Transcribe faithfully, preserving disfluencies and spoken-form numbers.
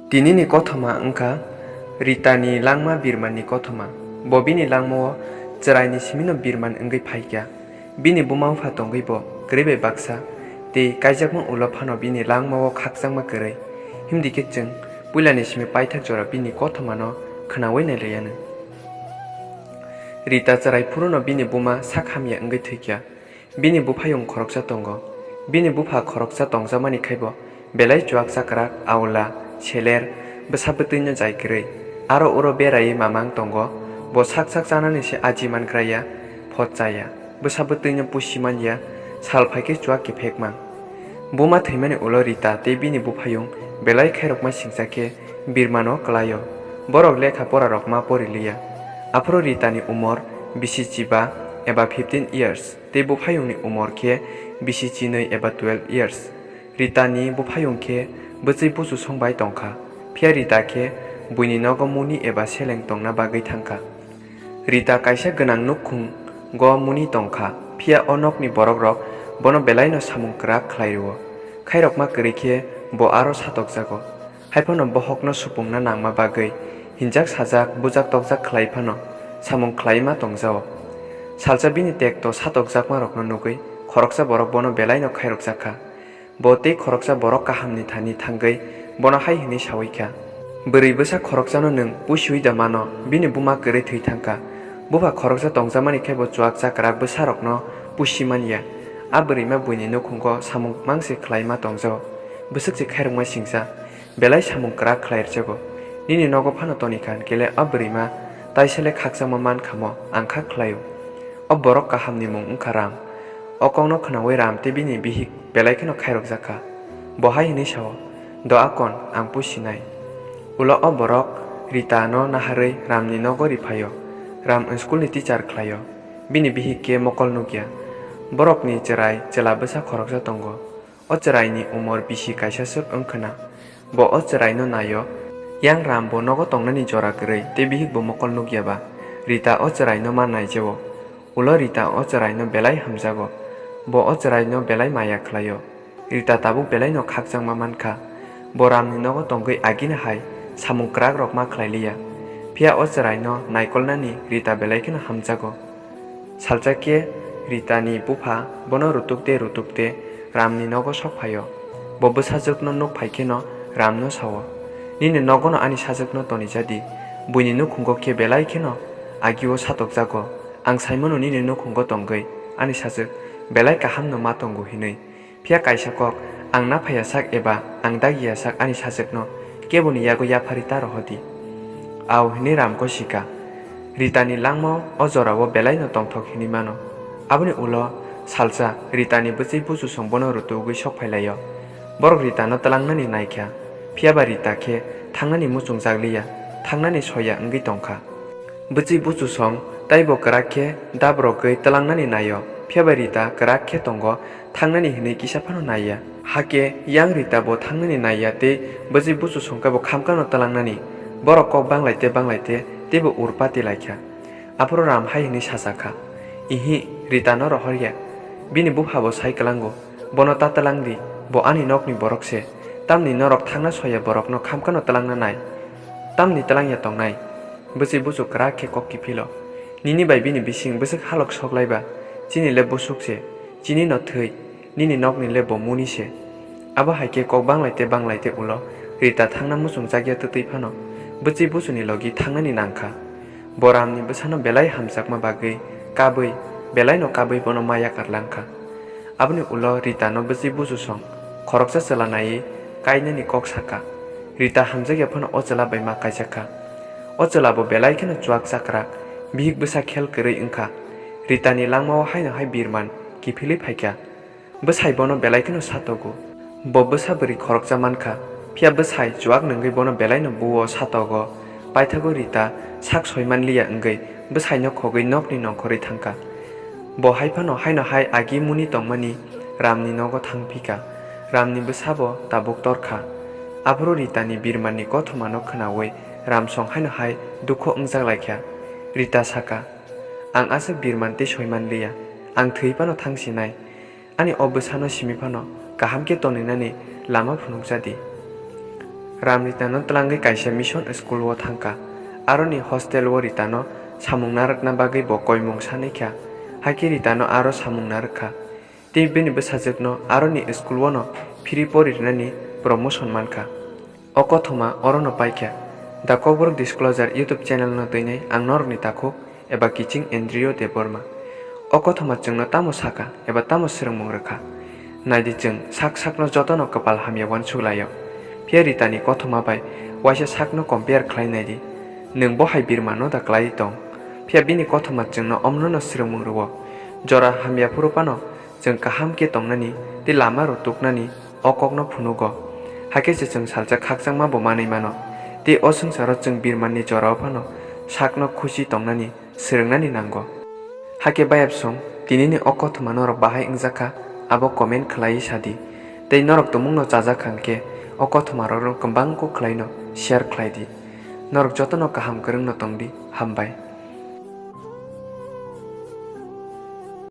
Tinini kothoma wngkha Ritani langma Birmanni kothoma. Bo bini langmao chwraini simino Birman wngwi phaikha. Bini buma-bupha tongwi bo kwrwi bai baksa, tei kaijakma ulo phano bini langmao khakchangma kwrwi. Himdi khe chwng puilani simi paithak jora bini kothomano khwnawi nailaianw. Rita chwrai phuruno bini buma sak hamya wngwi thwikha. Bini buphayung khoroksa tongo. Bini bupha khoroksa tongjakmani khaibo belai chuak chakrak, aula, seler, bwsa bwtwino jai kwrwi. Aro uro beraiwi mamang tongo. Bo sak sak chanani se aji mankraiya, phot chaya. Bwsa bwtwino pusi manya, sal phaikhe chuak kiphek mang. Buma thwimani ulo Rita tei bini buphayung belai khairokma singcha khe Birmano kwlaio. Borok lekha porarok ma pori liya. Aphuru Ritani umor bisi chiba eba fifteen years tei buphayungni umor khe bisi chinwi eba twelve years. Ritani buphayung khe bwchwi buchusong bai tongkha, phiya Rita khe buini nogo muni eba seleng tongna bagwi thangkha. Rita kaisa gwnang nukhungo muni tongkha, phiya o nokni borokrok bono belaino samung kwrak khlai rwo. Khairokma kwrwi khe bo aro satokjago. Haiphano bohokno supungna nangma bagwi hinjak sajak, bujak tokjak khlai phano samung khlaima tongjao. Salsa bini tekto satokjakmarokno nugwi khoroksa borok bono belaino khairokjak kha. Bo tei khoroksa borok kahamni thani thangwi bono hai hwnwi saui kha, "Bwrwi bwsa khoroksano nwng pusiui da mano, bini buma kwrwi thwi thang kha. Bupha khoroksa tongjakmani khe bo chuak chakrak bwsarokno pusi man ya. A bwrwima buini nukhungo samung mang se khlai ma tongjao. Bwswk se khairokma singcha, belai samung kwrak khlai rwjago. Nini nogo phano toni kha, hwnkhe le a bwrwima taisa le khakchangma man kha mo, ang kha khlai-o." O borok kahamni mung wng kha Ram. O kokno khwnaui Ram tei bini bihik belai kheno khairokjak kha. Bo hai hwnwi sa-o, "Do akon, ang pusinai." Ulo o borok Rita no naharwi Ram ni nogo ri phai-o. Ram school ni teacher khlai-o. Bini bihik khe mokol nuk ya. Borok ni chwrai chwla bwsa khoroksa tongo. O chwraini umor bisi kaisaswk wng khwna. Bo o chwraino nai-o. Yang Ram bo nogo tongnani jora kwrwi tei bihikbo mokol nuk ya ba, Rita o chwraino ma naijao. Ulo Rita o chwraino belai hamjago. Bo o chwraino belai maya khlai-o. Rita tabuk belaino khakchangma man kha. Bo Ramni nogo tongwi agini hai samung kwrakrok ma khlai li ya. Phiya o chwraino naikolnani Rita belai kheno hamjago. Salsa khe Rita ni bupha bono rutuk de rutuk de Ram ni nogo sok phai-o. Bo bwsajwk no nuk phai kheno Ram no sa-o, "Nini nogo no ani sajwk no toni ja di. Buini nukhungo khe belai kheno agi o satokjago. Ang sai mano nini nukhungo tongwi ani sajwk belai kaham no ma tongo hinwi. Phiya kaisa kok, ang naphai ya sak eba ang dagi ya sak ani sajwk no kebo ni yago yaphari ta roho di." Au hinwi Ram ko sika. Rita ni langmao o jora o belai no tongthok hinwi mano. Aboni ulo salsa Rita ni bwchwi buchusong bono rutugwi sok phai lai-o. Borok Rita no twlangnani nai kha, phiya ba Rita khe thangnani muchung jak li ya, thangnani soi ya wngwi tong kha. Bwchwi buchusong taibo kwrak khe dabrogwi twlangnani nai-o, phiya ba Rita kwrak khe tongo, thangnani hinwi kisa phano nai ya. Hakhe yang Rita bo thangnani nai ya tei bwchwi buchusong khe bo khamkano twlangnani. Borok kok banglai te banglai te teibo ur pati lai kha. Aphuru Ram hai hwnwi sacha kha, "Ihi, Rita no rohor ya. Bini bupha bo sai kwlango. Bono ta twlang di, bo ani nokni borok se. Tamni norok thangna soya borokno khamkano twlangna nai? Tamni twlang ya tongnai?" Bwchwi buchuk kwrak khe kok kiphilo, "Nini bai bini bising bwswk halok sok lai ba? Chini le busuk se, chini no thwi, nini nokni le bo muni se." Abo hai khe kok banglai te banglai te ulo Rita thangna muchung jak ya twtwi phano bwchwi buchuni logi thangnani nang kha. Bo Ram ni bwsano belai hamjakma bagwi kabwi, belai no kabwi bono ma yakar lang kha. Aboni ulo Rita no bwchwi buchusong khoroksa chwla naiwi kainani kok saka. Rita hamjakya phano o chwla bai ma kaijak kha. O chwla bo belai kheno chuak chakrak, bihik bwsa khel kwrwi wngkha. Rita ni langmao haino hai birman kiphilwi phaikha. Bwsai bono belai kheno satogo. Bo bwsa bwrwi khoroksa mankha, phiya bwsai chuak nungwi bono belaino buo satogo. Paithago Rita sak soi manliya wngwi bwsaino khogwi nokni nongkhorwi thangkha. Bo hai phano haino hai agi muni tongmani Ramni nogo thangphikha. Ramni bwsabo tabuk torkha. Aphuru Ritani birmanni kothomano khwnawi Ramsong haino hai dukhu wngjak laikha. Rita saka, "Ang aswk birman tei soi manliya. Ang thwi phano thangsinai. Ani o bwsano simi phano kaham khe toninani lama phunukja di." Ram Rita no twlangwi kaisa mission school o thangkha. Aroni hostel o Rita no samung narwkna bagwi bo koimung sanwi kha. Hakhe Rita no aro samung narwk kha. Tei bini bwsajwk no aroni school o no phiri pori rwnani promotion mankha. O kothoma oro no paikha. The Kokborok Disclosure YouTube channel no twinai ang norokni takhuk eba kiching Andrew Debbarma. O kothoma chwngno tamo sakha eba tamo swrwngmung rwkha? Naidi, chwng sak sakno jotono kwpal hamya uansuk laio. Phiya Ritani kothoma bai waisa sakno compare khlai naidi. Nwng bo hai birmano da klai tong? Phiya bini kothoma chwngno omnono swrwngmung rwo. Jora hamya phuru phano chwng kaham khe tongnani tei lama rw tuknani o kokno phunugo. Hakhe se chwng salsa khakchangma bo manwi mano. Tei o swngcharo chwng birmanni jorao phano sakno khusi tongnani swrwngnani nango. Hakhe bayapsong, tinini o kothoma norok bahai wngjak kha, abo comment khlaiwi sadi. Tei norok tumungno chajak kha hwnkhe o kothomarokno kwbangkuk khlaino share khlaidi. Norok jotono kaham kwrwngno tongdi, hambai.